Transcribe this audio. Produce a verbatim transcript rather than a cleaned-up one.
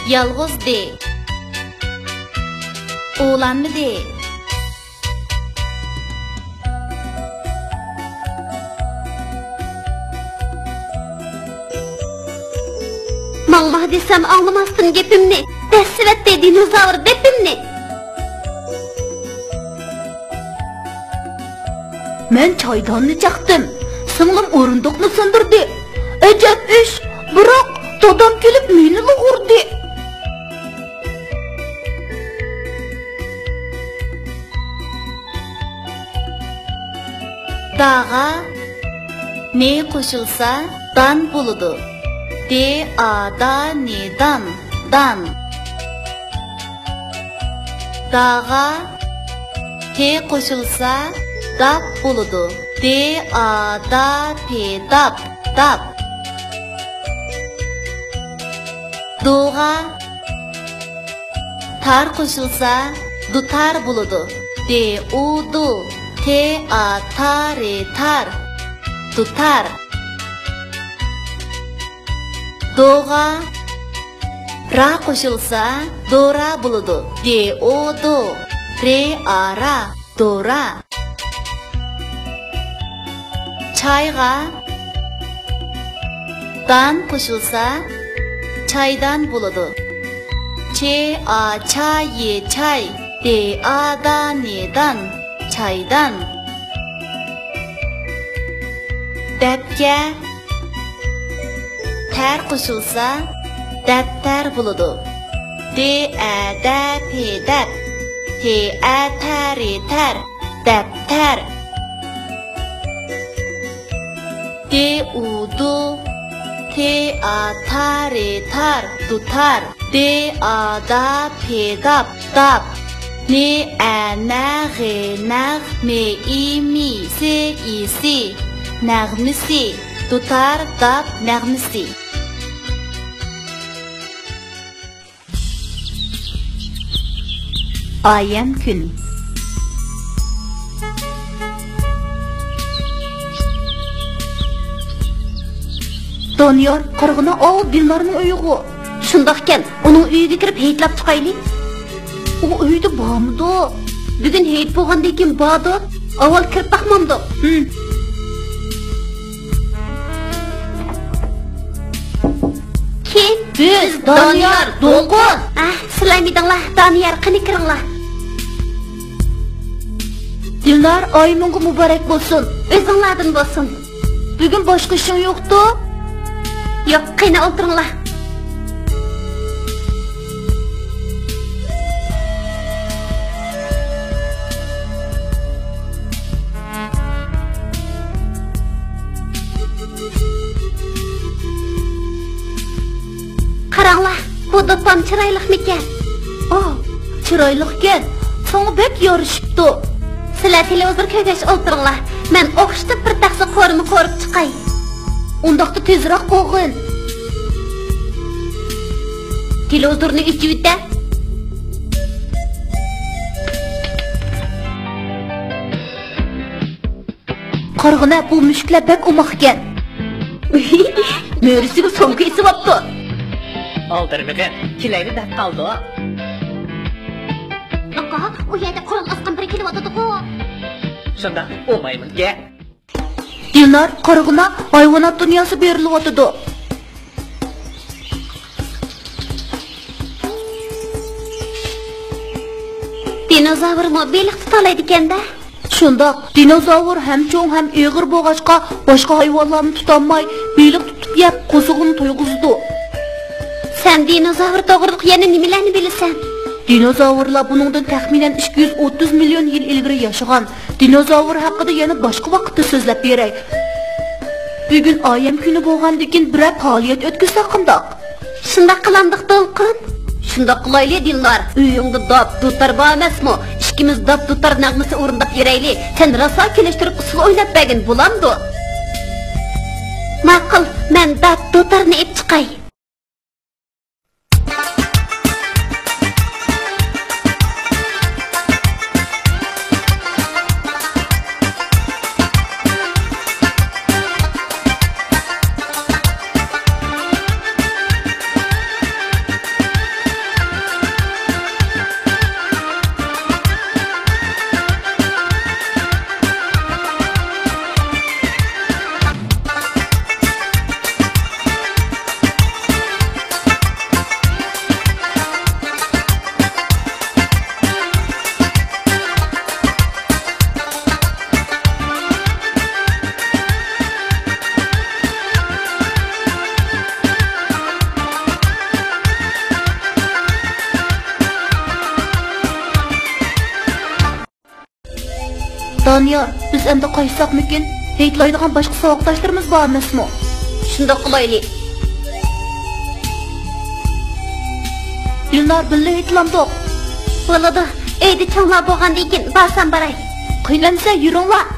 يالغۇز دى. ئۇلانمىدى. ماڭما دېسەم ئاڭلىماستىن گېپىمنى، دەسسىۋەتتى دىنوزاۋر دېپىمنى. مەن چايداننى چاقتىم، سىڭلىم ئورۇندۇقنى سۇندۇردى. ئەجەب ئىش، بىراق دادام كېلىپ مېنىلا ئۇردى. داغا نى قوشۇلسا، دان بولىدۇ. دې ئا دا نى دان، دان. داغا پې قوشۇلسا، داپ بولىدۇ. دې ئا دا پې داپ، داپ. دوغا تار قوشۇلسا، دۇتار بولىدۇ. دې ئۇ دۇ، تې ئا تا رې تار، دۇتار. دوغا را قوشۇلسا، دورا بولىدۇ. دې ئو دو، رې ئا را، دورا. چايغا دان قوشۇلسا، چايدان بولىدۇ. چې ئا چا يې چاي، دې ئا دا نې دان، چايدان. دەپكە تەر قوشۇلسا، دەپتەر بولىدۇ. دې ئە دە پې دەپ، تې ئە تە رې تەر، دەپتەر. دې ئۇ دۇ، تې ئا تا رې تار، دۇتار. دې ئا دا پې داپ، داپ. نې ئە نە غې نەغ، مې ئى مى، سې ئى سى، نەغمىسى. دۇتار داپ نەغمىسى. ئايەم كۈن. دانىيار، قارىغىنا، ئاۋۇ دىلنارنىڭ ئۆيىغۇ. شۇنداقكەن، ئۇنىڭ ئۆيىگە كىرىپ ھېيتلاپ چىقايلى. ئۇ ئۆيدە بارمىدۇ؟ بۈگۈن ھېيت بولغاندىن كېيىن باردۇ. ئاۋۋال كىرىپ باقمامدۇق؟ ھىم. كىم؟ بىز، دانىيار، دولقۇن. ئەھ، سىلەرمىدىڭلار؟ دانىيار، قېنى كىرىڭلار. دىلنار، ئايىمىڭغا مۇبارەك بولسۇن. ئۆزۈڭلاردىن بولسۇن. بۈگۈن باشقا ئىشىڭ يوقتۇ؟ يوق، قېنى ئولتۇرۇڭلار. قاراڭلار، بۇ دوپپام چىرايلىقمىكەن؟ ئاھ، چىرايلىقكەن. ساڭا بەك يارىشىپتۇ. سىلەر تېلېۋىزور كۆرگەچ ئولتۇرۇڭلار. مەن ئوخشىتىپ بىر تەخسە قورۇما قورۇپ چىقاي. ئۇنداقتا تېزرەك قوغۇن. تېلېۋىزورنى ئۆچۈرۈۋېتە. قارىغىنا، بۇ مۈشۈكلەر بەك ئوماقكەن. مۈرىسىگە سومكا ئېسىۋاپتۇ. ئالدىرىمىغىن، كېلەيلى دەپ قالدۇق. ئاقا، ئۇ يەردە قورال ئاسقان بىرى كېلىۋاتىدىغۇ. شۇنداق، ئۇ مايمۇنكەن. دىلنار، قارىغىنا، ھايۋانات دۇنياسى بېرىلىۋاتىدۇ. دىنوزاۋرمۇ بېلىق تۇتالايدىكەن-دە. شۇنداق، دىنوزاۋر ھەم چوڭ، ھەم ئېغىر بولغاچقا، باشقا ھايۋانلارنى تۇتالماي، بېلىق تۇتۇپ يەپ، قورسىقىنى تويغۇزىدۇ. سەن دىنوزاۋر توغرىلىق يەنە نېمىلەرنى بىلىسەن؟ دىنوزاۋرلار بۇنىڭدىن تەخمىنەن ئىككى يۈز ئوتتۇز مىليون يىل ئىلگىرى ياشىغان. دىنوزاۋر ھەققىدە يەنە باشقا ۋاقىتتا سۆزلەپ بېرەي. بۈگۈن ئايەم كۈنى بولغاندىكىن، بىرەر پائالىيەت ئۆتكۈزسەك قانداق؟ شۇنداق قىلامدۇق، دولقۇن؟ شۇنداق قىلايلى، دىلنار. ئۆيۈڭدە داپ، دۇتار بار ئەمەسمۇ؟ ئىككىمىز داپ، دۇتار نەغمىسى ئورۇنداپ يۈرەيلى. سەن راسا كېلىشتۈرۈپ ئۇسسۇل ئويناپ بەرگىن، بولامدۇ؟ ماقۇل، مەن داپ، دۇتارنى ئېلىپ چىقاي. يار، بىز ئەمدى قايتساقمىكىن؟ ھېيتلايدىغان باشقا ساۋاقداشلىرىمىز بار ئەمەسمۇ؟ شۇنداق قىلايلى. دىلنار، بىللە ھېيتلامدۇق؟ بولىدۇ. ئۆيدە چوڭلار بولغاندىن كېيىن بارسام باراي. قىينالمىسا يۈرۈڭلار.